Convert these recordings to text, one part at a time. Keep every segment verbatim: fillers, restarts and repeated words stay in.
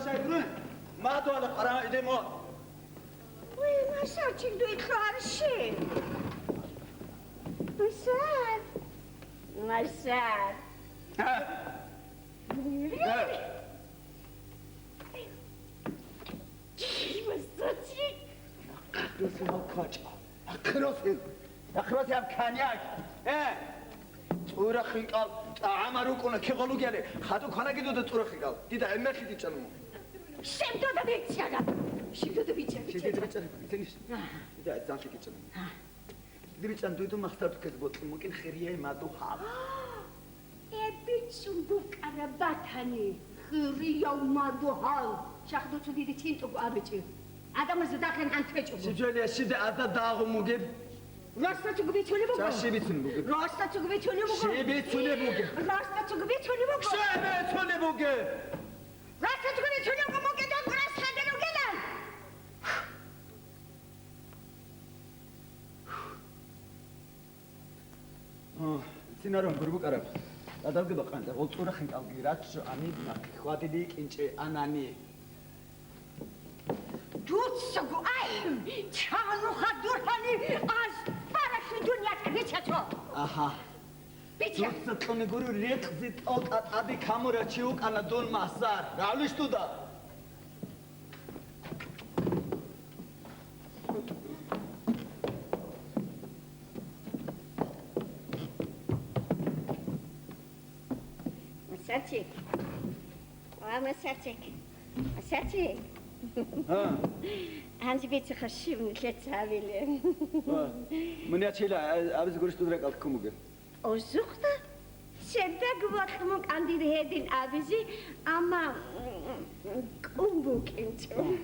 Шайгурун, мадуала къарагӀа идемо. Уй, Масарчик, дуй лъугьарщи. Масар. Масар. Э. Э. Масарчик. Ахъдусин гьав квачӀа. Ахъиросин. Ахъиросин гьав коньяк. Э! ЦӀура хинкӀал тӀагӀама рукӀуна, кигъолугели, хадуб кванаги дуда цӀура хинкӀал. Дида гӀемерлъи дичӀана мун. Щиб дуда бичӀчӀараб? Щиб дуда бичӀчӀараб? Щиб дуда бичӀчӀараб? Бицинищ? Агьа. Дида гӀадзанлъи дичӀана мун. Агьа. Дида бичӀчӀан дуйдун махсар дукказ боцӀи мукӀин хирияб мадугьал. ТӀебичӀчӀун букӀараб батани, хирияв мадугьал, чахъ дуца дида чинтӀуго абичӀи. ГӀадамаз дахъин гӀан ккечӀого. Щиб жо, я щиб аза дагъун бугеб? Ростацаго бицунеб буго. Щиб бицунеб бугеб? Ростацаго бицунеб буго. Щиб бицунеб бугеб? Ростацаго бицунеб буго. Щиб бицунеб бугеб? Ростацаго бицунеб буго, мукӀи дун рас хадур ругилан. О, цинарун гурбукӀараб. Адалги бакъанчӀа, гъол цӀура хинкӀалги раччо ани, нахъе хьвадили кӀинчӀе анани. Дуцаго, ай, чануха дурхъани, аз баралъи дунялъа бича цо. Аха. Бича. Дуца кьуни гури рекъзи тӀокӀа тӀаде камура чи вукӀана дун, Махсар. Равлищ дуда? Масарчик. Ва, Масарчик. Масарчик. А. Гьанже бицеха щиб нилъеца гьабилеб. А. Мун ячила, а, абизе гурищ дур рекӀалда ккун бугеб. Озухъда? Щедаг вахъун вукӀан дир гьедин абизе, амма кӀун букӀинчӀо.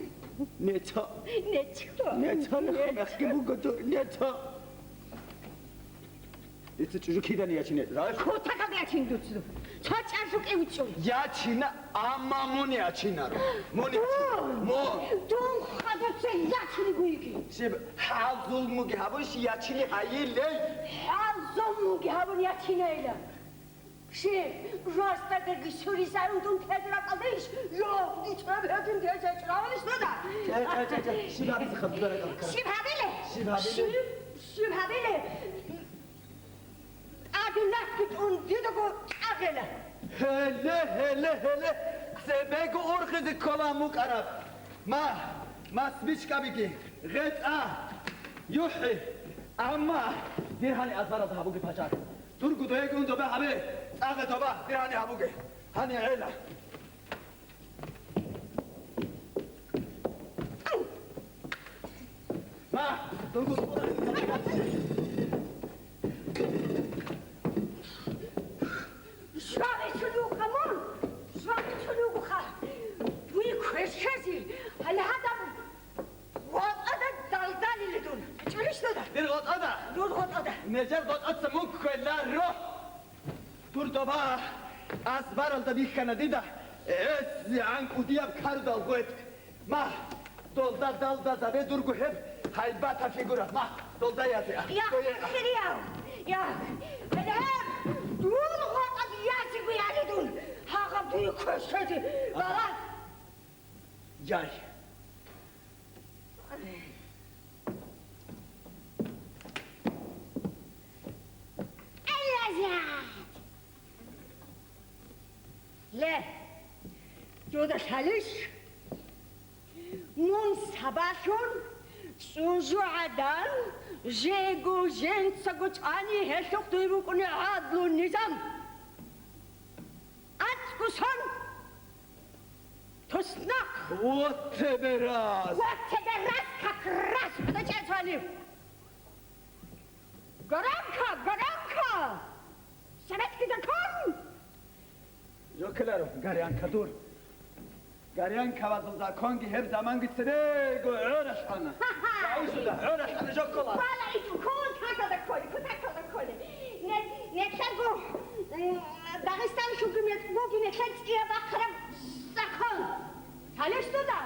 Нецо. Нецо. Нецо, нецо. Нехги буго дур, нецо. Дица чӀужу кидани ячине? Кутакаб ячин дуца. Цо чӀажу кӀивичӀо. Ячина, амма мун ячинаро. Мун ячина. Мун. Дун хадуца ячине гуйги. Щиб хӀал-зулмуги гьабун щи ячине гьайилей? ХӀал-зулмуги гьабун ячинайила. Щиб, ростадаги сури сайрун дун тезракъалдейищ? Йо, дичӀеб гьедин тезечӀравалищ дуда? Ча, ча, ча, ча. Щиб гьабизе хабзаракъал ккара? Щиб гьабиле? Щиб гьабиле? Щиб, щиб гьабиле? ТӀадилъги тӀун дидаго чӀагъила. Гьеле, гьеле, гьеле, цебего ургъизе ккола мукӀараб. Ма, ма, спичкабиги, гъетӀа, юхӀи. Амма дир гьани азаралда гьабуге пажар. Дурго доегун доба гьабе, цӀагъе доба, дир гьани гьабуге. Гьани гӀела. Ма, дургу. Жвагъи чулуха мун, жвагъи чулуха. Дуе квешазе, гьале гьадаб гъотӀада далдалиле дун. ЧӀулищ дуда? Дир гъотӀада? Дур гъотӀада. Нижер гъотӀаца мун кквеларо. Дур доба азбаралда бихьана дида, гӀезегӀан кӀудияб карудал гъветӀ. Ма, долда далдазабе дурго гьеб гьайбатаб фигура. Ма, долда язе, а. Я, дое, а. Хирияв, я, гьеб, дун гъотӀад язего яли дун, гьагъаб дуе квешазе, бала. Яй. Ле, дуда лъалищ? Мун сабаблъун чӀужугӀадан жего жинцаго чӀвани гьелъухъ дуе букӀуни гӀадлу низам. АцӀго сон! Туснахъ! Вот тебе раз! Вот тебе раз, как раз! КъвечӀел цони! Горянка! Горянка! Советский закон! Жо ккеларо, горянка дур. Горянкабазул законги гьеб заманги церего гӀоралъана. Ха-ха! Гьавушуда гӀоралъана жо ккола. Вала иту, кун какалда кколи, кун какалда кколи. Не, нилъего, м, Дагъистаналъулги мекъ бугин нилъер цӀияб бахъараб закон. Гьале щтуда?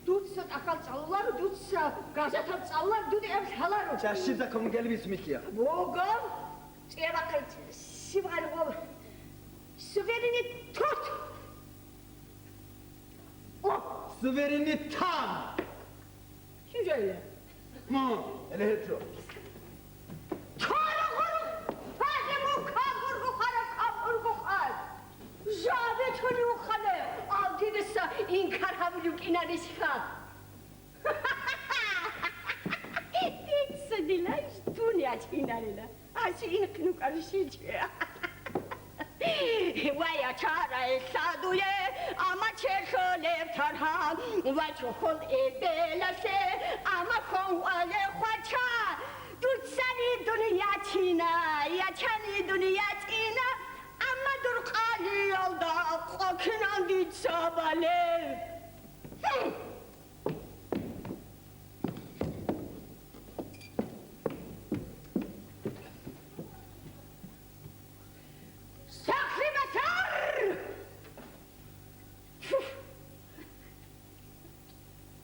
Дуца тӀахьал цӀалуларо, дуца газетаб цӀалуларо, дуда гьеб лъаларо. Ча, щиб закон бугеб гьеле бицун миккия? Буго, цӀияб бахъараб щиб гъайгъур. Суверенитет! Суверенитан! Щиб жайла? Ма, эле гьеб жо. Чоргъур! Фазе мун кагургу хара, кагургу хар! Жабе чури ухале, алдиреса инкар гьабулев кӀинарищха? Дица дила иш дун ячинарила. Гьачи инхъ нукӀарищ чи. Ва ячарай лъадуе, амма черлъулеб таргьан, ва чухул эбелалъе, амма хъван вале хвача. Дуцани дун ячина, ячани дун ячӀина, амма дур къалиялда